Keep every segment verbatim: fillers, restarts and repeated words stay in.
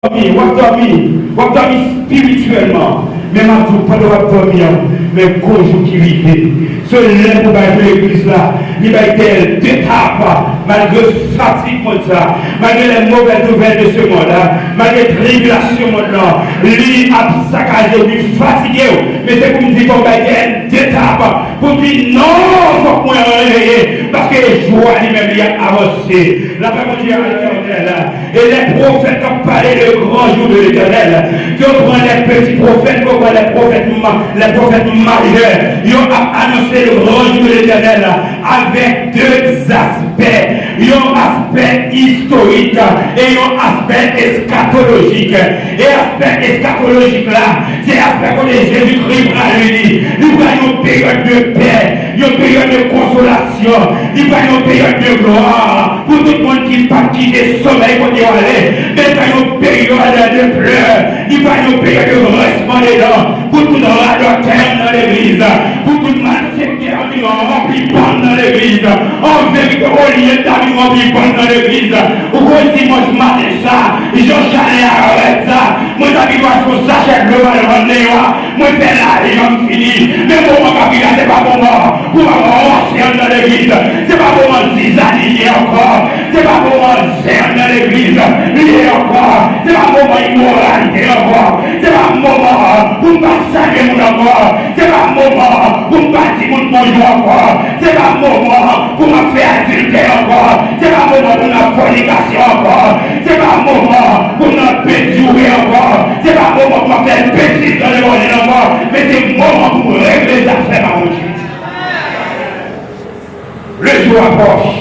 dòmi, w ap dòmi, w ap dòmi espirityèlman. Men m ap di w, pandan w ap dòmi an, men gon jou ki rive. Se lè pou bay pou legliz la, li bay dèyè l de tap, malgre fatig mond sa, malgre les mauvaises nouvelles de ce monde, malgre tribilasyon mond lan, li ap sakaje w, li fatige w. Men se pou m di, fò w bay dèyè l de tap, pou w di, non, fòk mwen reveye, paske jwa li menm li ap avanse. Lapè Bondye a etènèl. Et les prophètes qui ont parlé le grand jour de l'Éternel, yo pran les petits prophètes, yo pran les prophètes, ma- les prophètes majeurs, yo ap anonse le grand jour de l'Éternel avec deux aspects, yon aspè istorik e yon aspè eskatolojik. E aspè eskatolojik la, se aspè kote Jezikri pral vini. Li pral yon peryòd de pè, yon peryòd de konsolasyon, li pral yon peryòd de glwa. Pou tout moun ki p ap kite somèy kote yo ale, men pran yon peryòd de plè, li pran yon peryòd de renseman de dan, pou tout radòtè nan legliz, pou tout malfektè ki ranpli bann nan legliz. An verite, olye ta vin ranpli bann nan legliz, ou konn dimanch maten sa, jan chalè a rèd sa, mwen ta vin achte yon sachè dlo m al vann deyò a. Mwen fè lavi m ap fini. Men moman k ap vini la, se pa moman pou m ap ranse anndan legliz. Se pa moman zizani li ye ankò. Se pa moman zen anndan legliz li ye ankò. Se pa moman imoralite ankò. Se pa moman pou m pa salye moun ankò. Se pa moman pou m pa di moun bonjou ankò. Se pa moman pou m ap fè adiltè ankò. Se pa moman pou m ap fònikasyon ankò. Se pa moman pou m nan pent joure ankò. Se pa moman pou m ap fè betiz nan levanjil ankò. Men se moman pou m regle zafè m a Bondye. Le jour approche.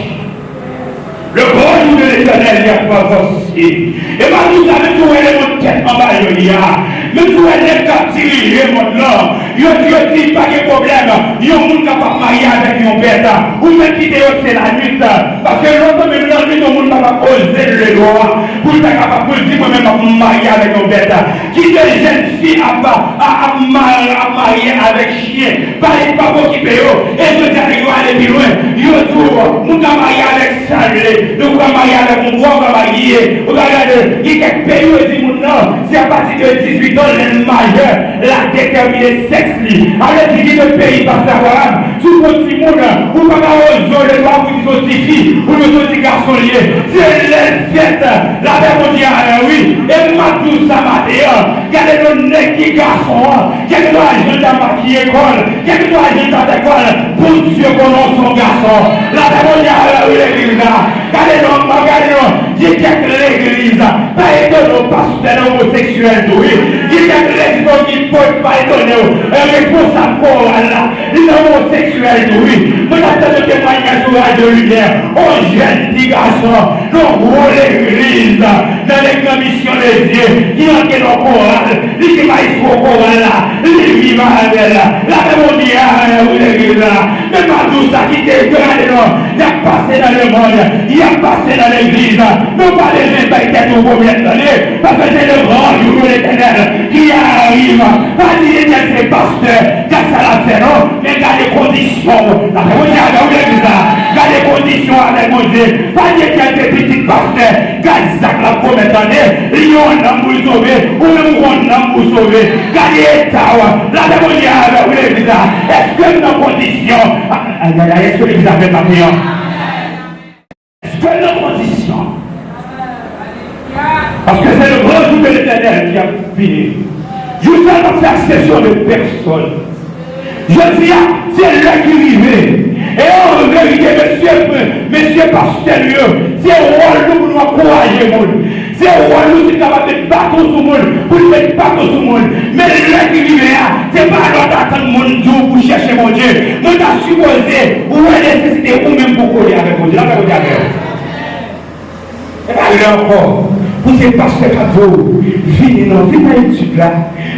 Le grand jour de l'Éternel, li ap avanse. E m ap di w sa, menm si w wè lemonn tèt anba yo ye a, menm si w wè nèg k ap dirije mond lan, yo di, yo di, pa gen pwoblèm, yon moun kapab marye avèk yon bèt, ou mèt kite yo, se lannuit, paske lè w tonbe nan lannuit, yon moun kapab oze leve dwò a, pou l ta kapab, pou l di, mwen menm, m ap marye avèk yon bèt. Kite jèn fi ap, ap, ap ma- ap marye avèk chen. Pa, pa okipe yo. E jodi a, nèg yo ale pi lwen. Yo di w, moun ka marye avèk sa l vle. Donk, ou ka marye avèk yon bwa, ou ka marye. Ou ka gade, gen kèk peyi, yo di moun nan, se apati de dizuit an, lè l majè, l a detèmine sèks li. Sa vle di, gen de peyi, pastè Abraham, si w gon timoun, ou pa ka oze w leve dwò pou di se yon tifi, oubyen se yon ti gason li ye. Se lè l fèt, lapè Bondye avè w, wi. E m ap di w sa maten an, gade non nèg ki gason an, kèlkeswa jan l ta makiye kò l, kèlkeswa jan l ta fè kò l, Bondye konnen w se yon gason. Lapè Bondye avè w, wi, legliz la. Gade non, gade non, gen kèk legliz, pa etone w, pastè nan omoseksyèl tou, wi. Gen kèk legliz, bon, ki pa etone w, responsab koral la, li nan omoseksyèl tou, wi. Mwen t ap tande yon temwayaj sou Radyo Limyè, yon jèn ti gason, nan gwo legliz, nan le Grand Mission de Dieu, ki antre nan koral, li se mayestwo koral la, li viv avè l. Lapè Bondye avè w, legliz la. Men m ap di w sa, kite yo gade non, y ap pase nan lemonn, y ap pase nan legliz. Men w pa bezwen bay tèt ou pwoblèm, tande, paske se le grand jour de l'Éternel qui arrive. Pa di Letènèl se pastè, gad sa l ap fè non. Men gade kondisyon w. Lapè Bondye avè w, legliz la. Gade kondisyon w avèk Bondye. Pa di Letènèl se pitit pastè. Gad zak l ap komèt, tande. Li gen yon nanm pou l sove. Ou menm ou gen yon nanm pou w sove. Gade eta w. Lapè Bondye avè w, legliz la. Èske m nan kondisyon? Ayayay, èske legliz la bèl maten an? Èske l nan kondisyon? Paske se le grand jour de l'Éternel ki ap vini. Jou sa n ap fè eksepsyon de pèsòn. Jodi a, se lè ki rive. E an verite, mesye, mesye pastè nou yo, se wòl nou pou nou ankouraje moun. Se wòl nou, si n kapab met baton sou moun, pou n met baton sou moun. Men lè ki rive a, se pa lè w ta tann moun di w pou chèche Bondye. Mwen ta sipoze wè nesesite ou menm pou w kole avèk Bondye. Lapè Bondye avè w. E pa lè ankò pou se pastè k ap di w, vini non, vin nan etid la.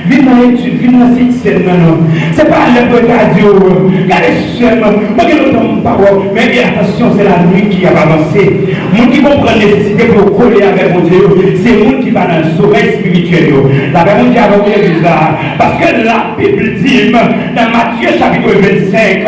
Vin nan etid, vin nan sent sèn nan non. Se pa lè pou yo ta di w, gade sèlman, mwen gen lontan m pa wè w, men gen atansyon, se lannuit ki ap avanse. Moun ki konprann nesesite pou yo kole avèk Bondye yo, se moun ki pa nan somèy espirityèl yo. Lapè Bondye avè w, legliz la. Paske Labib di m, nan Matye chapit vennsenk,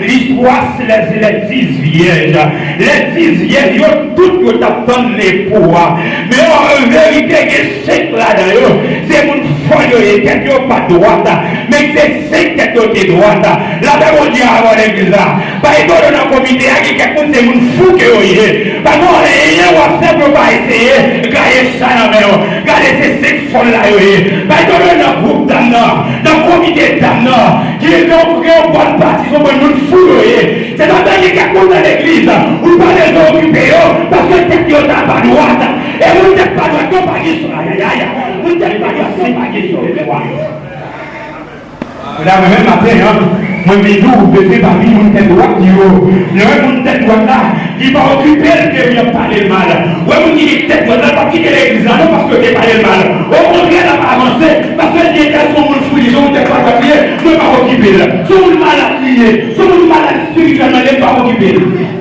listwa se lè, se lè dis vyèj. Lè dis vyèj yo, tout yo t ap tann lepou a. Men an verite, gen Senk ladan yo, se moun fò yo ye, tèt yo pa dwat, men se senk tèt yo te dwat. Lapè Bondye avè w legliz la. Pa etone w nan komite a, gen kèk moun se moun fou ke yo ye. Pa gen anyen w ap fè pou yo pa eseye gaye chay nan men w. Gade se senk fòl la yo ye. Pa etone w nan gwoup dam nan, nan komite dam nan. Gen yon, gen yon bòn pati se yon bòn moun fou yo ye. Se sa k fè gen kèk moun nan legliz, ou pa bezwen okipe yo, paske tèt yo ta pa dwat. E moun tèt pa dwat yo pa gen sou, ayayay. Moun tèt pa dwat se pa gen sou. Medam, mwen menm maten an, mwen vin di w, bezwen pa vin moun tèt dwat yo. Lè w wè moun tèt dwat la, li pa okipe l ke y ap pale l mal. Wè moun ki gen tèt dwat la, l p ap kite legliz la non, paske yo te pale l mal. Okontrè, l ap avanse, paske l di, "Entèl se yon moun fou li ye, se yon moun tèt pa dwat li ye, mwen p ap okipe l. Se yon moun malad li ye, se yon moun malad espirityèlman, li ye, m p ap okipe l."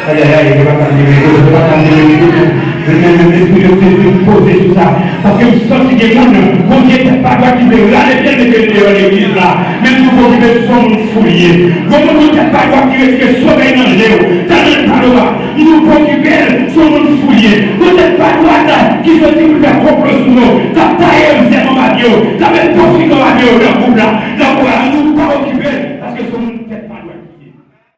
Ayayay, se pa sa m te vle di, se pa sa m te vle di ditou. Men, men, men, Lespri de Sezi m poze sou sa. Paske m santi gen moun, Bondye tèt pa dwat ki vle rale pye l mete l deyò legliz la. Men si w pa okipe l, se yon moun fou li ye. Gen moun tèt pa dwat ki retire somèy nan je w. Tèlman l pa dwat, si w pa okipe l, se yon moun fou li ye. Moun tèt pa dwat,